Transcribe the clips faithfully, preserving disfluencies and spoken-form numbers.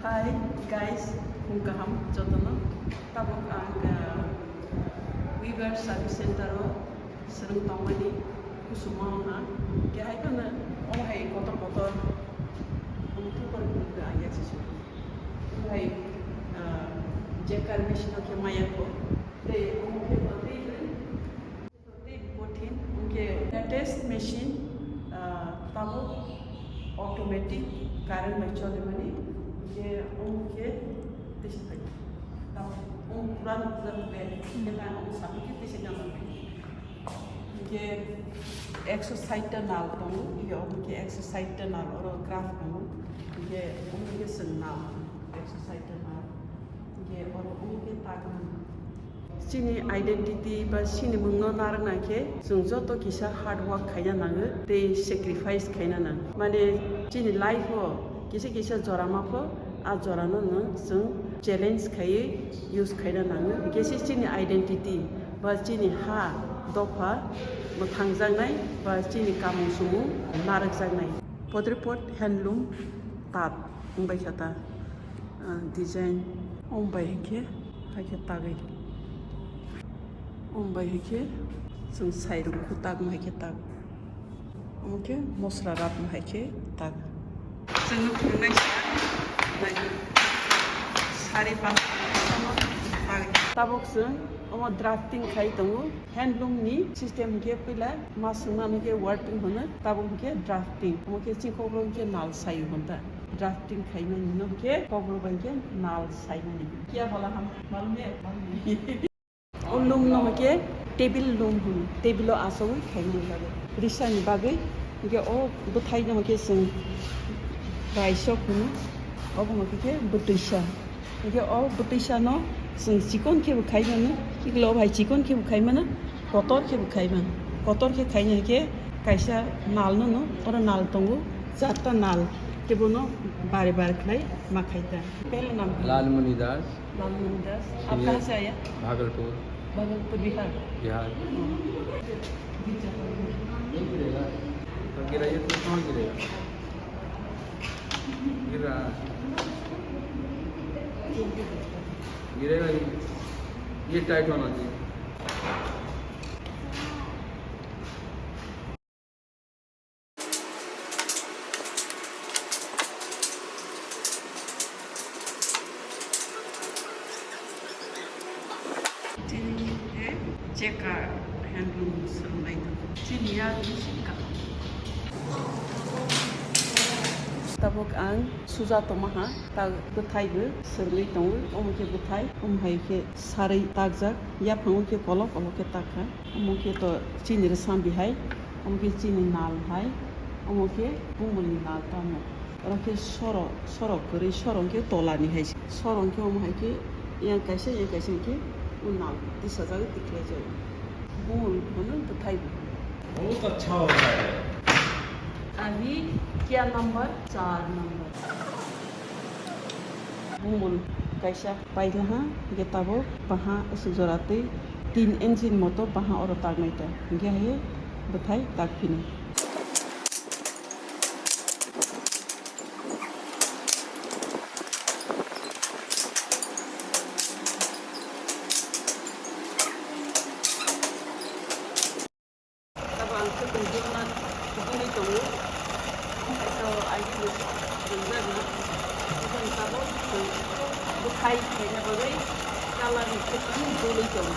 Hi guys, phung kaham jotono. Tabuk ang, ah, Weaver Service Center o swrwng tongmani kusumo wngha. Khe hai phano omo hai kotor kotor, omo kotor kotor ang yaksi sukha. Omo hai, ah, jekar machine o khe maya kho. Tei omo khe bo tei Tei kothin, hwnkhe latest machine, ah, tabuk automatic current bai cholimani, hwnkhe omo khe tisa pai. Tabuk omo pura no pura no bai, hwnkhe na omo sapi khe tisa gana pai. Hwnkhe ekso sait ta nal tongo, iya omo khe ekso sait ta nal, oro graph tongo, hwnkhe omo khe chwng nal, ekso sait ta nal, hwnkhe oro omo khe tak nal. Chini identity ba chini mungno narwkna khe chwng joto kisa hard work khaina nango tei sacrifice khaina nango. Mane chini life o kisa kisa jora ma pho, a jora no no chwng challenge khaiwi use khaina nango. Hwnkhe se chini identity ba chini ha dopha mwthangjaknai ba chini kamung sumung narwkjaknai. Podripot handloom tat wngbai kha ta. Ah, design. Omo bai hinkhe, haikhe tagwi. Omo bai hinkhe, chwng sai rwkhu tagma haikhe tag. Omo khe mosra rapma haikhe tag. Chwngno phunuknai saka, nai. Sari pas tagwi. Tabuk chwng omo drafting khai tongo. Handloom ni system hwnkhe puila ma swngmano khe working hwno, tabuk hwnkhe drafting. Omo khe chini kokborok hwnkhe nal saio hwn ta. Drafting khaimani no hwnkhe kokborok bai hwnkhe nal saimani. Kiya phala ham, malum ya, malum ya. O loom no hwnkhe table loom hwn, table o achogwi khaimani bagwi. Risani bagwi hwnkhe o bwthai no hwnkhe chwng raisok hwno, obo hwnkhe khe bwtwisa. Hwnkhe o bwtwisano chwng chikon khe bo khai mano, iklo o bai chikon khe bo khai mano, kotor khe bo khai mano. Kotor khe khaina hwnkhe kaisa nal no no, oro nal tongo, charta nal, tei bono bare bare khlai ma khai ta. Pehla naam? Lalmuni दास। लालमुनि दास। आप ये कहाँ से आया? भागलपुर। भागलपुर, बिहार। बिहार। हाँ। नहीं गिरेगा। तो गिराइए तो कहाँ गिरेगा? गिर रहा है। गिरेगा ही। ये टाइट होना चाहिए। Chini khe jekar handloom swrwngnai tongo. Chini ya machine kaham. Tabuk ang suja tongma ha, ta bwthai bo swrwngwi tongo. Omo khe bwthai, omo hai khe sarwi takjak, yaphango khe kolok kolok khe tak kha. Omo khe to chini rwsam bihai, omo khe chini nal hai, omo khe bumungni nal tamo. Oro khe soro, soro kwrwi, soro hwnkhe tolani hai se. Soro hwnkhe omo hai khe yang kaisa, yang kaisa hwnkhe o nal tisajagwi tikhlaijago. Bumung hwno bwthai bo. बहुत अच्छा होता है। अभी क्या नंबर? चार number. Bumung kaisa paikha ha, hwnkhe tabuk baha aswk jora twi tin inch ni moto baha oro taknai ta, hwnkhe hai bwthai tak phino. Tabuk ang khe tong jima tugui tongo. Omo hai to aini rwjak na. Omo tabuk bwthai khaina bagwi colour ni khe tong dului tongo.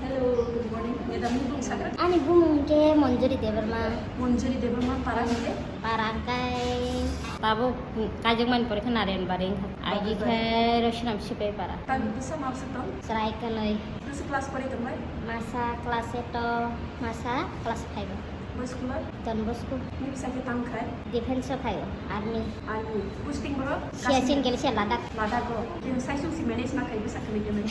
Hello, good morning. Madam, ni bung sakra? Ani bumung hwnkhe Manjuri Debbarma. Manjuri Debbarma, para hwnkhe? Para hwnkhe tabuk kaijakmani porikha Narayanbari wngkha. Agi khe Roshinam Sipaipara. Tani bwsa mabsa tong? Chwrai kwlwi. Class pori tongbai? Masa class eight o, masa class five o. Bo school o? Don Bosco. Ni bwsai khe tamo khai? Defense o khai o, army. Army. Posting boro? Siachen gelse Ladakh. Ladakh o. Khe sai sung si manage ma khai bwsa khe nai khe nai.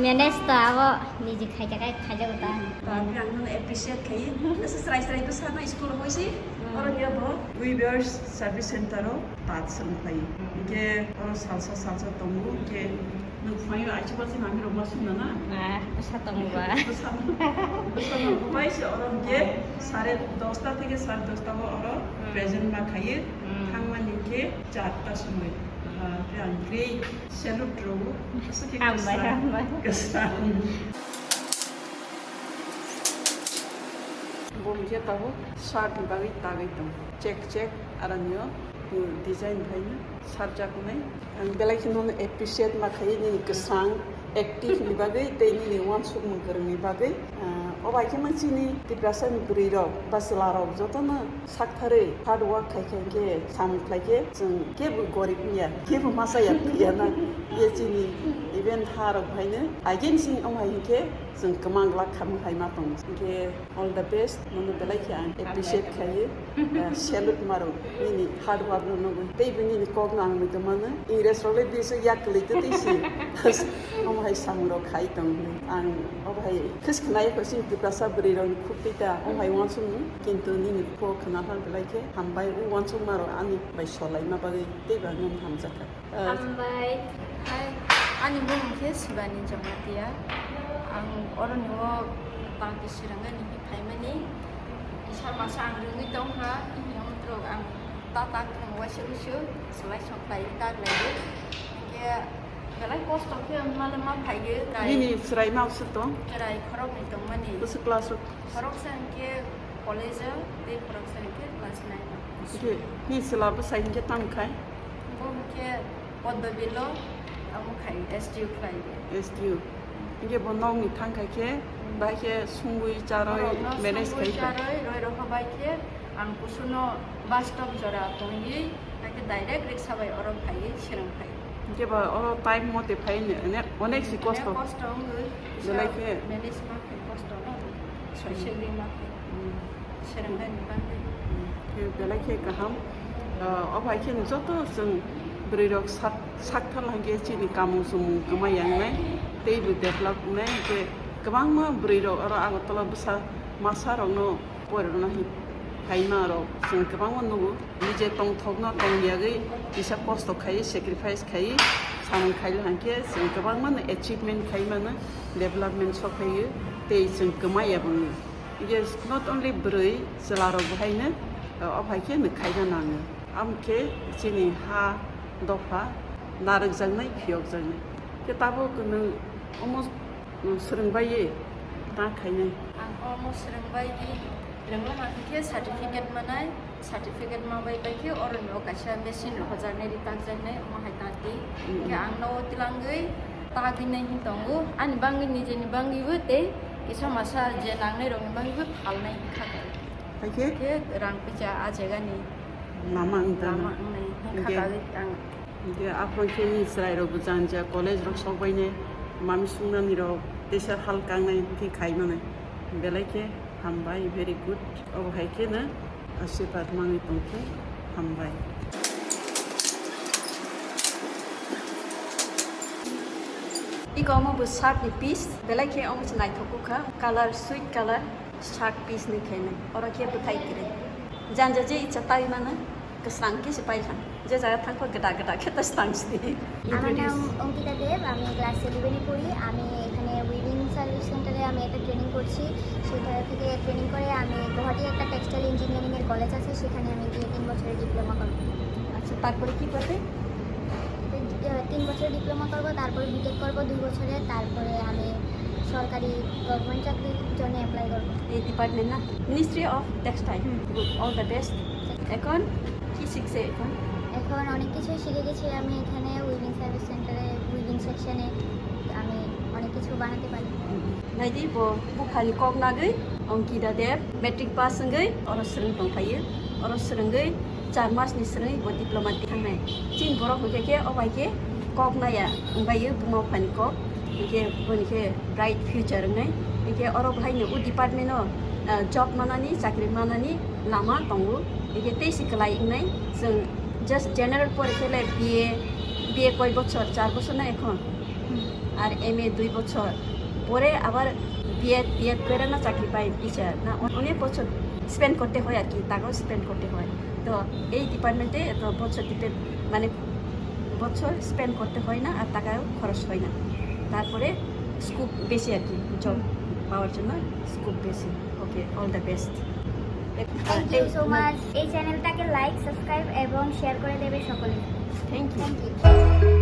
Manage to abo niji khai khe khai khajago ta. To ang nono appreciate khai. Asa srai srai bwsa no school hoi si. Hmm. Oro niya bo. Weavers Service Center o tat swrwng phai. Hmm. Hingke oro salsa salsa tongo, hingke nwng phaio achuba se mami rok ma sung nana. Ah, bwsa tongo ba. Bwsa, bwsa no bai se oro hingke sare dosta theke sare dosta o oro Hmm. present ma khaye. Hmm. Thangmani hingke charta somoi. Ah, hingke ang great salute rw. Aswk khe Hambai, kwsa, hambai. Kwsa. Bo hingke tabuk shirt ni bagwi tagwi tong. Check, check, aranio, uh, design phaino sarjaknai. Ang belai kheno appreciate ma khaye nini kwsang, active ni bagwi tei nini uansukmung kwrwngni bagwi. Uh, o bai kheno chini Tiprasa ni bwrwi rok ba chwla rok jotono saktharwi hard work khai khai khe samung khlai khe chwng kebo gorib wngya, kebo masa ya, ya na. Ye chini event ha rok phaino again sing ong hai hinkhe chwng kwmang glak khamung hai ma tong. Hinkhe all the best, nono belai khe ang appreciate khayo. Ah, salute maro, nini hard work no nugwi. Tei bo nini kok no ang nugwi mano. Ingres rok le biso yak kwlwi twi twi si. Omo hai samung rok khai tong. Ang obo hai khis khnai ko sini Tiprasa bwrwi rok ni khuk twi ta. Omo hai uansuk ni. Kintu nini kok khna phan belai khe hambai. O uansuk maro ani bai solai ma bagwi tei bo ang hamjak kha. Ah. Hambai. Hai, ani bumung khe Shivani Jamatia. Ang oroni o tangki sirangani hi phaimani. Kisa masa ang rwngwi tongkha, bini omotrok ang ta tak thwng waisa wusu, swlai sok tai tak lai. Hingke belai kosto khe male ma phaiyo kai. Nini chwrai ma usuk tong? Chwrai khoroknwi tongmani. Bwswk class o? Khoroksa hingke college o, tei khoroksa hingke class nine o. Hingke ni chwla bwsai hingke tamo khai? Bo hingke Poddo Bilo, amo khai S D U khlai. S D U. Hingke bo nokni thang khai khe, Hmm. bai khe sungwi charwi Borokno manage sungwi khai kha. Charwi roi rokha bai khe, ang kusuno bus stop jora tongwi, hakhe direct riksa bai oro phaiwi swrwng phai. Hingke ba oro time mote phai ne, ne, onek si Onek kosto. Kosto wngwi, Belai khe. Manage ma khai kosto no, Hmm. soisegwi ma khai. Hmm. Swrwngnaini bagwi. Khe belai khe kaham. Ah, o bai khe joto chwng bwrwi rok sak, sak thang hwnkhe chini kamung chumung kwmai yang nai, tei bo develop wngnai. Hwnkhe kwbangma bwrwi rok oro Agartala bwsa masa rokno poirwkna hin phaima rok chwng kwbangma nugo. Nije tongthokno tong yagwi kisa kosto khai, sacrifice khai, samung khai hwnkhe chwng kwbangma no achievement khai mano, development sok phaiyo, tei chwng kwmai ya bo wngwi. Yes, not only bwrwi, chwla rok bo haino, uh, o hai khe no khaina nango. Amo khe chini ha dopha narwkjaknai, phiyokjaknai. Khe tabuk nwng omo, nwng swrwngbai ye ta khainai. Ang omo swrwngbai ye rwngma hwn khe certificate manai. Certificate ma bai pai khe oro ni o kaisa machine rok hojaknai ri takjaknai omo hai ta di. Mm. Khe ang no o tilangwi tagwi nai hin tongo. Ani bangwi nijeni bangwi bo tei kisa masa je nangnai rok ni bangwi bo phalnai kha khe. Hai khe? Khe rang pisa a jaga ni Lama wng tano. Lama wngnai hin kha Hingke, kagwi ang. Hingke aphang khe ni chwrai rok bo jang ja college rok sok bai nai mami sung nani rok teisa hal kang nai khe khai manai. Belai khe hambai, very good. Obo hai khe no. Asirwad manwi tongkhe hambai. Iko omo bo shirt ni piece, belai khe omo se naithok kha, color, sweet color, shirt piece ni khainai. Oro khe bwthai kwrwi. Janja je icha tai mano, kwsang khe se pai thang. Je jaga thang kho gada gada khe ta stang sidi. আমার নাম অঙ্কিতা দেব, আমি ক্লাস ইলেভেনে পড়ি। আমি এখানে weaving service সেন্টারে আমি একটা ট্রেনিং করছি। সেটা থেকে ট্রেনিং করে আমি গুয়াহাটি একটা টেক্সটাইল ইঞ্জিনিয়ারিং এর কলেজ আছে, সেখানে আমি গিয়ে তিন বছরের ডিপ্লোমা করব। আচ্ছা, তারপরে কি করবে? এটা, আহ, তিন বছরের ডিপ্লোমা করব, তারপরে বিটেক করব দুই বছরের, তারপরে আমি সরকারি গভর্নমেন্ট চাকরির জন্য অ্যাপ্লাই করব। এই ডিপার্টমেন্ট না? Ministry of textile. Hmm. Good, all the best. এখন কি শিখছে এখন? এখন অনেক কিছুই শিখে গেছি আমি এখানে উইভিং সার্ভিস সেন্টারে, উইভিং সেকশনে আমি অনেক কিছু বানাতে পারি। Naidi bo buphani kok nagwi Ankita Deb matric pass wngwi oro swrwng tongphaiyo. Oro swrwngwi char mas ni swrwngwi bo diploma thangnai. Chini borok hwnkhe khe o bai khe kok naya wngbaio buma buphani kok. Hingke boni khe bright future wngnai. Hingke oro bahai no o department o, ah, job manani, chakri manani lama tongo. Hingke tei si kwlai wngnai. Chwng just general pore khe le B A, B A koi bochor, char bochor na ekhon? Ar M A dui bochor. Pore abar B Ed, D Ed kore na chakri pai teacher. Na onek bochor spend korte hoy ar ki, taka spend korte hoy. To ei department e to bochor depend, mane bochor spend korte hoy na, ar taka khoros hoy na. Tarpore scope besi ar ki, job পাওয়ার জন্য scope besi. Okay, all the best. Thank you so much. এই চ্যানেলটাকে like, subscribe এবং শেয়ার করে দেবে সকলে। Thank you. Thank you.